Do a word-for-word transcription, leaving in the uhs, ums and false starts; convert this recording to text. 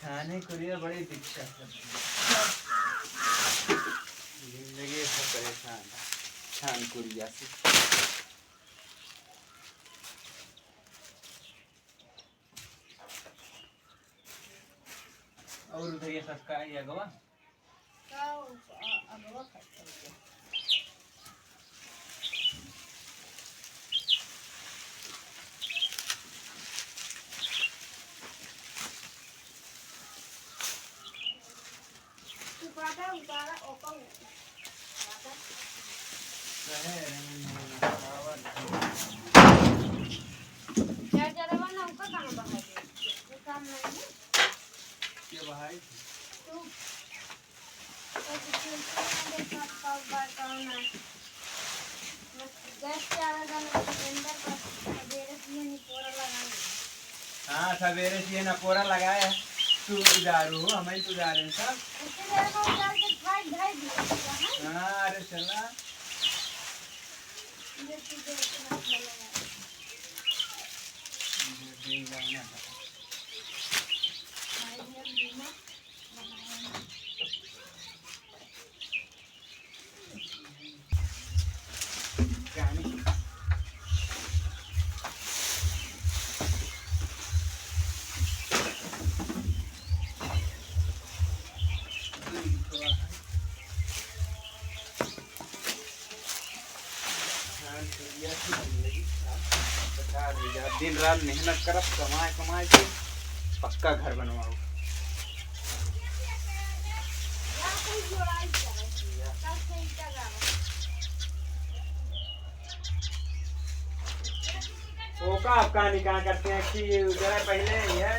छानी कुरिया बड़ी दिक्कत है। जिंदगी है परेशान, छान कुरिया से। और उधर ये सब का, ये अगवा? का उ-, अ-, अगवा खा, खा गया। तू काटा उतारा, ओका उतारा। रहे, रहे, रहे, रहे। चार्जरवा ना, ओका कहाँ बहा दे? वो काम नहीं है। के बहाई? तू। तो तू खेलते ना देखा, पाव बार का ना। गैस पे आवे गाना सिलेंडर पर सबेरे से ये निपोरा लगाए। हाँ, सबेरे से ये निपोरा लगाए। तू उजारू हो, हम ही तो उजारे हैं सब। इतने देर में उजार के खाए, खाए दिए, हाँ? हाँ, अरे चला। ये चीज़ें इतना अच्छा लगा। ये दिन जाना है। भाई, ये दिन दिन रात मेहनत करब, कमाए कमाए के पक्का घर बनवाओ। ओका आप कहानी कहाँ करते हैं कि जरा पहले ही है।